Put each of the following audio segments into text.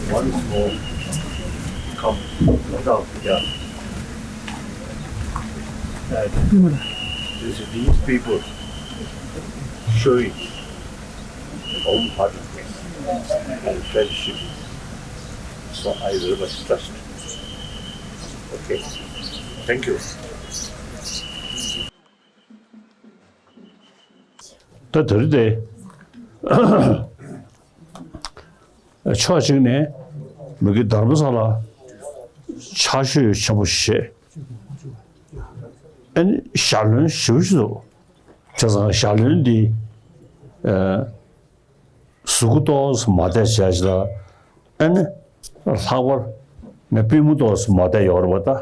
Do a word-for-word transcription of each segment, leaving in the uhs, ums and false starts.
Once more, come, come down, yeah. And this, these people showing wholeheartedness and friendship. So I very much trust. Okay. Thank you. ད་དེ་རིང་དེ། ཕྱོགས་གཅིག་ནས་མི་གི་དྷརྨ་ས་ལ་ཕྱག་ཤུལ་ཆེན་པོ་བཞེས། ཨ་ནི་ཞལ་འདོན་ཞེ་པོ་ཞིག་འདུག་བྱས་ཙང་ཞལ་འདོན་འདི། ཨ། གཟུགས་པོ་ཏོག་ཙམ་མ་བདེ་བྱས་ཤིག་ལ། ཨ་ནི་ལྷག་པར་ངའི་པུས་མོ་ཏོག་ཙམ་མ་བདེ་ཡོད་རེད་པ་ད།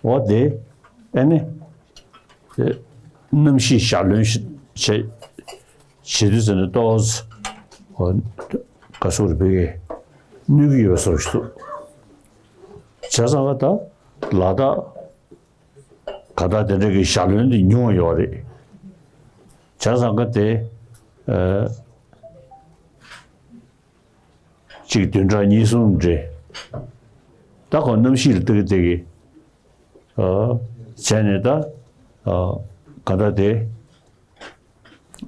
འོ་དེ། ཨ་ནི། དེ། གནམ་གཤིས་ཞལ་འདོན་ཞིག་བྱེད། བྱེད་དུས་ཙམ་ནས་ཏོག་ཙམ། འོ། ག་ཟེར་བའི་གནོད་ཀྱི་ཡོད་པའི་བཟོ་ཞིག་འདུག་བྱས་ཙང་ད་ལ་དྭགས། ག་ད་དེ་འདྲ་གི་ཞལ་འདོན་དེ་ཉུང་ཡོད་རེད། བྱས་ཙང་ག་དེ། ཨ། གཅིག་བདུན་ཕྲག་གཉིས་གསུམ་རེད། ད་ཁོ་གནམ་གཤིས་ལ་ལྟོས་ཏེ་གི། ཨ། བྱས་ནས་ད། ཨ། ག་ད་དེ།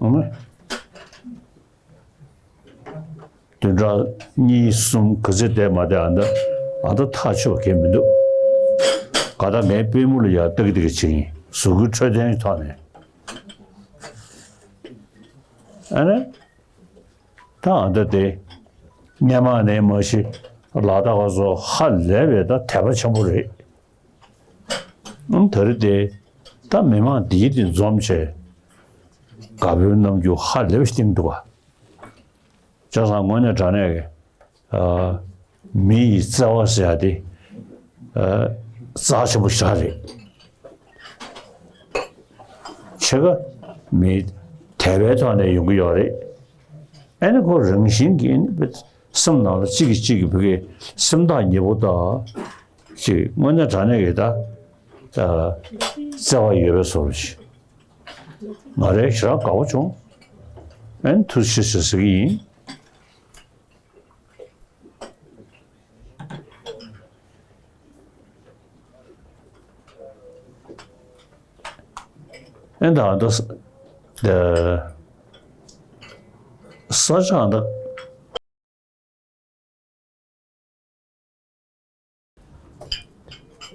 ཨ་མ། བདུན་ཕྲག་གཉིས་གསུམ་ག་ཚོད་བསྡད་མ་བསྡད་ཨ་ད། ཨ་ད་ཐག་ཆོད་གང་མི་འདུག་ག་ད་ངའི་པུས་མོ་ལ་ཡ་ཏག་ཏག་བྱེད་ཡིན། གཟུགས་པོའི་འཕྲོད་བསྟེན་ཐོག་ནས། ཨ་ནི། ད་ཨ་ད་དེ། སྔས་མ་ནས་མ་གཞི་ལ་དྭགས་པ་ཚོ་ཧ་ལས་པའི་ད་དད་པ་ཆེན་པོ་རེད། ཨང་། ད་རེས་དེ། ད་མི་མང་འདིའི་དེ་འཛོམས་བྱས། དགའ་པོའི་རྣམ་འགྱུར་ཧ་ལས་པ་ཞིག་བསྟན་འདུག་ག་བྱས་ཙང་དངོས་གནས་དྲང་གནས་ཀྱི། ཨ། མི་ཡི་བརྩེ་བ་ཟེར་ཡ་དེ། ཨ། རྩ་ཆེན་པོ་ཞིག་རེད། ཕྱེད་ཀ་མི་དད་པའི་ཐོག་ནས་ཡོང་གི་ཡོད་རེད། ཨ་ནི་ཁོ་རང་བཞིན་གྱིས་སེམས་ནང་ལ་གཅིག་གིས་གཅིག་གི་བུ་གའི་སེམས་ཐག་ཉེ་པོ་དང་། ཅིག་དངོས་གནས་དྲང་གནས་ཀྱི་ད། ཨ། བརྩེ་བ་ཡོད་པའི་བཟོ་འདྲ་ཞིག་ང་རང་ཞེ་དྲག་དགའ་པོ་བྱུང་། ཨ་ནི་ཐུགས་རྗེ་ཆེ་ཟེར་གྱི་ཡིན། ཨེ་ད་ད་ས་ཆ་ད།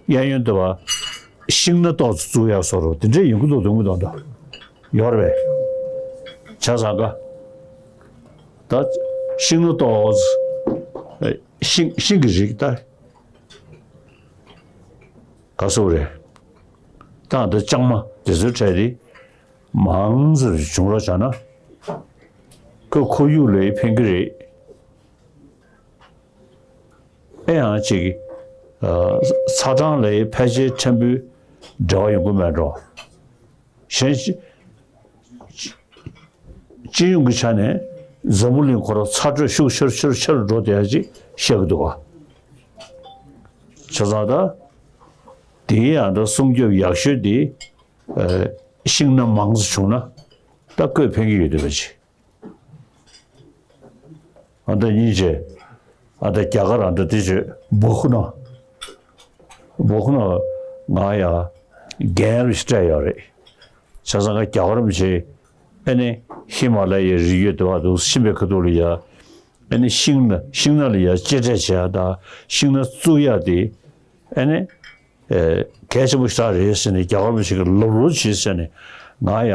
གཡས་གཡོན་དུ་བ། ཤིང་སྣ་ཏོག་ཙམ་བཙུགས་ཡག་བཟོ་འདྲ་དེ་འདྲས་ཡོང་གི་འདུག་འདུག་མི་འདུག་འདུག་ཡོད་རེད་པས། བྱས་ཙང་ག་ད་ཤིང་སྣ་ཏོག་ཙམ། ཤིང་ཤིང་གི་རིགས་ད། ག་ཟེར་རེད། ད་འདི་ལྕང་མ་དེ་ཚོའི་གྲས་དེ་མང་ཙམ་བྱུང་རོགས་བྱས་ན། ཁོ་ཁོར་ཡུག་ལ་ཕན་གྱི་རེད། ཨེ་ཡང་ཅིག་ཨ། ཚ་གྲང་ལ་ཕལ་ཆེར་ཕྲན་བུ་འབྲེལ་བ་ཡོང་གི་མེད་འགྲོ། གཞན་སྤྱི་སྤྱི་ཡོངས་ཀྱི་ཆ་ནས་འཛམ་བུ་གླིང་ཁོ་རང་ཚ་དྲོད་ཤུགས་ཆེར་ཆེར་ཆེར་འགྲོ་བསྡད་ཡ་ཅིག་བཤད་ཀྱི་འདུག་ག་བྱས་ཙང་ད། དེའི་ཡང་ད་སྲུང་སྐྱོབ་ཡག་ཤོས་དེ། ཨ། ཤིང་སྣ་མང་ཙམ་བྱུང་ན་ད་ཁོས་ཕན་གྱི་ཡོད་འདུག་པ་ཅིག་ཨ་ད་སྙིང་རྗེ། ཨ་ད་རྒྱ་གར་ཨ་ད་དེ་ཆོས་སྦོ་ཧུ་ན། སྦོ་ཧུ་ན་ང་ཡ་རྒན་རབས་ཤིག་སྤྲད་ཡོད་རེད། བྱས་ཙང་ང་རྒྱ་གར་མི་ཆེ། ཨ་ནི་ཧི་མ་ལ་ཡའི་རི་རྒྱུད་དུ་བ་དུ་ཕྱིན་པའི་ཁ་ཐུག་ལ་ཡ། ཨ་ནི་ཤིང་ན་ཤིང་ནགས་ལ་ཡ་གཅེས་སྤྲས་བྱེད་ཡ་དང་ཤིང་ནགས་བཙུགས་ཡ་དེ། ཨ་ནི། ཨེ། གལ་ཆེན་པོ་ཞིག་རེད་ཟེར་ནས་རྒྱ་གར་མི་ཞིག་གིས་ལབ་རོགས་བྱེད་ཟེར་ནས་ང་ཡ།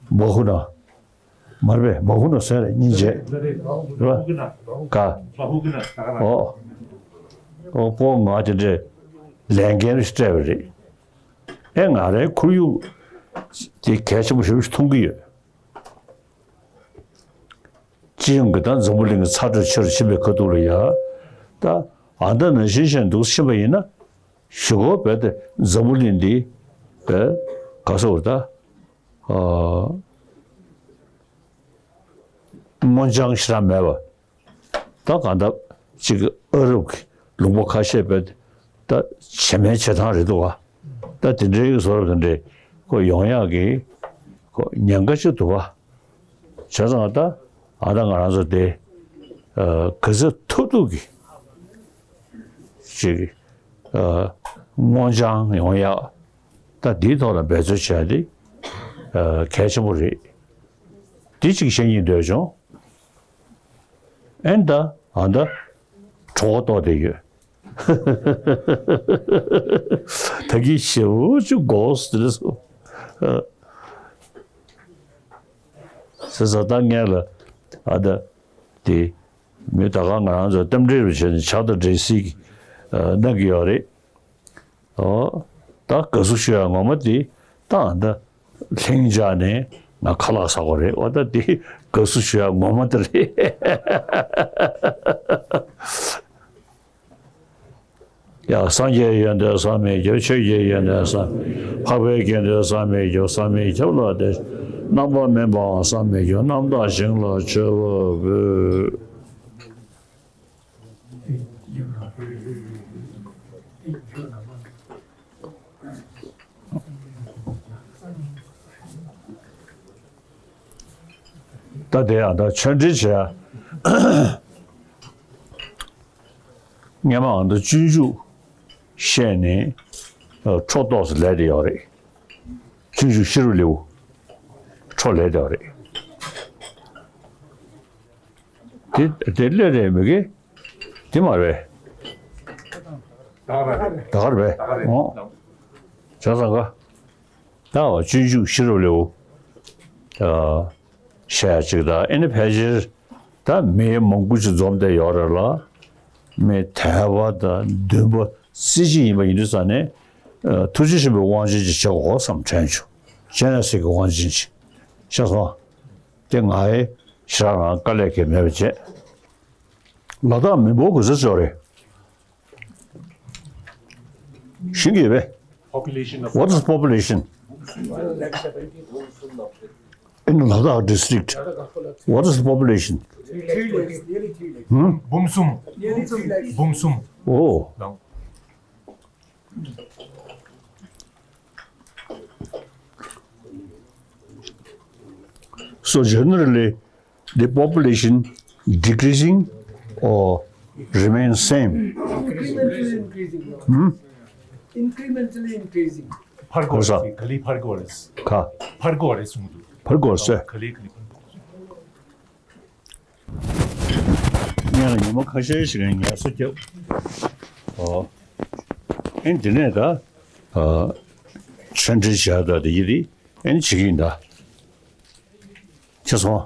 སྦོ་ཧུ་ན། མར་པས་སྦོ་ཧུ་ན་ཟེར་རེད་སྙིང་རྗེ། རེད་པ། ག་ཨོ། ཨོ་སྤོ་ང་དེ་འདྲས་ལས་འགན་རེ་སྤྲད་པ་རེད། ཨེ་ང་རའི་ཁོར་ཡུག་དེ་གལ་ཆེན་པོ་ཞེ་པོ་ཞིག་མཐོང་གི་ཡོད། སྤྱི་ཡོངས་ཀྱི་ད་འཛམ་བུ་གླིང་གི་ཚ་དྲོད་ཆེ་རུ་ཕྱིན་པའི་ཁ་ཐུག་ལ་ཡ། ད་ཨ་ད་ནང་བཞིན་བྱས་འདུག་ཕྱིན་པ་ཡིན་ན། གཞུག་གུ་རྦད་དེ་འཛམ་བུ་གླིང་འདི་རྦད་ག་ཟེར་བ་ད། ཨ། སྔོ་ལྗང་ཞེ་དྲག་མེད་པ། ད་གང་ལྟར་ཅིག་ཨ་རབ་ཀྱི་ལུང་པ་ཁ་ཤས་རྦད་ད་བྱེ་མའི་བྱེ་ཐང་རེད་འདུག་ག། ད་དེ་འདྲའི་བཟོ་འདྲ་དེ་འདྲའི་ཁོ་ཡོང་ཡག་གི་ཁོ་ཉེན་ཁ་ཅིག་འདུག་ག། བྱས་ཙང་ད་ཨ་ད་ང་རང་ཚོ་དེ་ཨ་ག་ཚོད་ཐུབ་ཐུབ་ཀྱི་ཅིག་ཨ་སྔོ་ལྗང་ཡོང་ཡག་ད་འདིའི་ཐོག་ལ་འབད་རྩོལ་བྱས་ཏེ་ཨ་གལ་ཆེན་པོ་རེད། འདི་ཅིག་བཤད་སྙིང་འདོད་བྱུང་། ཨེ་ད་ཨ་ད་གྲོད་ཁོག་ལྟོགས་བསྡད་ཡོད། ད་གིན་ཞེ་པོ་ཅིག་དགོས་ཟེར་སོང་། ཟེར་ས་ད་ངས་ལ་ཨ་ད་དེ་མི་ད་ག་ང་རང་ཚོ་རྟེན་འབྲེལ་རུ་བྱས་ནས་ཇ་དང་འབྲས་སིལ་གནང་གི་ཡོད་རེད། ཨོ། ད་དགའ་བསུ་ཞུ་ཡ་ངོ་མ་དེ་ད་ཨ་ད་ལྷིང་འཇགས་ནས་ང་ཁ་ལག་ཟ་དགོས་རེད། ཨོ་ད་དེ་དགའ་བསུ་ཞུ་ཡ་ངོ་མ་དེ་རེད། ཡ། སངས་རྒྱས་ཡོན་ཏན་བསམ་མི་ཁྱབ། ཆོས་ཀྱི་ཡོན་ཏན་བསམ། འཕགས་པའི་དགེ་འདུན་བསམ་མི་ཁྱབ། བསམ་མི་ཁྱབ་ལ་དེ། རྣམ་པར་སྨིན་པའང་བསམ་མི་ཁྱབ། རྣམ་དག་ཞིང་ལ་མཆོད་པ་འབུལ། ད་དེ་ཡང་ད་ཆོས་འབྲེལ་བྱས། སྔས་མ་ང་ཚོ་སྤྱོད་འཇུག་བཤད་ནས་ཁྲོ་ཏོག་ཙམ་ལས་དེ་ཡོད་རེད། སྤྱོད་འཇུག་ཤེས་རབ་ལེའུ་ཁྲོ་ལས་དེ་ཡོད་རེད། དེ་དེ་སླེབས་རེད་མི་དགེ། དེ་མ་རེད། ད་ག་རེད་པས། ད་ག་རེད། ཨོ། བྱས་ཙང་ག་ད་བ་སྤྱོད་འཇུག་ཤེས་རབ་ལེའུ། ཨ། བཤད་ཡ་ཅིག་དང་ཨེ་ནི་ཕལ་ཆེར་ད་མི་མང་པོ་ཅིག་འཛོམས་བསྡད་ཡོད་རེད་ལ། མི་དད་པ་དང་འདུན་པ་རྩེ་གཅིག་ཡིན་པ་ཡིན་དུས་ཙང་ནས། ཨ། ཐུགས་རྗེ་ཆེན་པོའི་དབང་ཆེན་ཅིག་བྱེད་དགོས་བསམ་དྲན་བྱུང་། སྤྱན་རས་གཟིགས་ཀྱི་དབང་ཆེན་ཅིག་ཤེས་སོང་། དེ་ང་ཡི་ཞེ་དྲག་རང་དཀའ་ལས་ཀྱི་མེད་པ་བྱས། ལ་དྭགས་མི་འབོར་ག་ཚོད་ཡོད་རེད། ཤེས་ཀྱི་ཡོད་པས། Population of What is population in Ladakh district? What is the population? Hmm? འབུམ་གསུམ། འབུམ་གསུམ། Oh. So generally, the population decreasing or remain same? Incrementally increasing. Hmm? Incrementally increasing. འཕར་དགོས་རེད། ག་ལེར་འཕར་དགོས་རེད། ག་འཕར་དགོས་རེད་གསུངས་འདུག་འཕར་དགོས་རེད། ག་ལེར་ག་ལེར་འཕར་དགོས། ངས་ལ་ཉི་མ་ཁ་ཤས་ཤིག་ངལ་གསོ་བརྒྱབ། ཨོ། ཨེ་འདི་ནས་ད། ཨ། ཆོས་འབྲེལ་བྱ་ད་དེ་ཡི་རི་ཨེ་ནི་བྱེད་ཀྱི་ཡིན་ད། ཁྱེད་སོང་།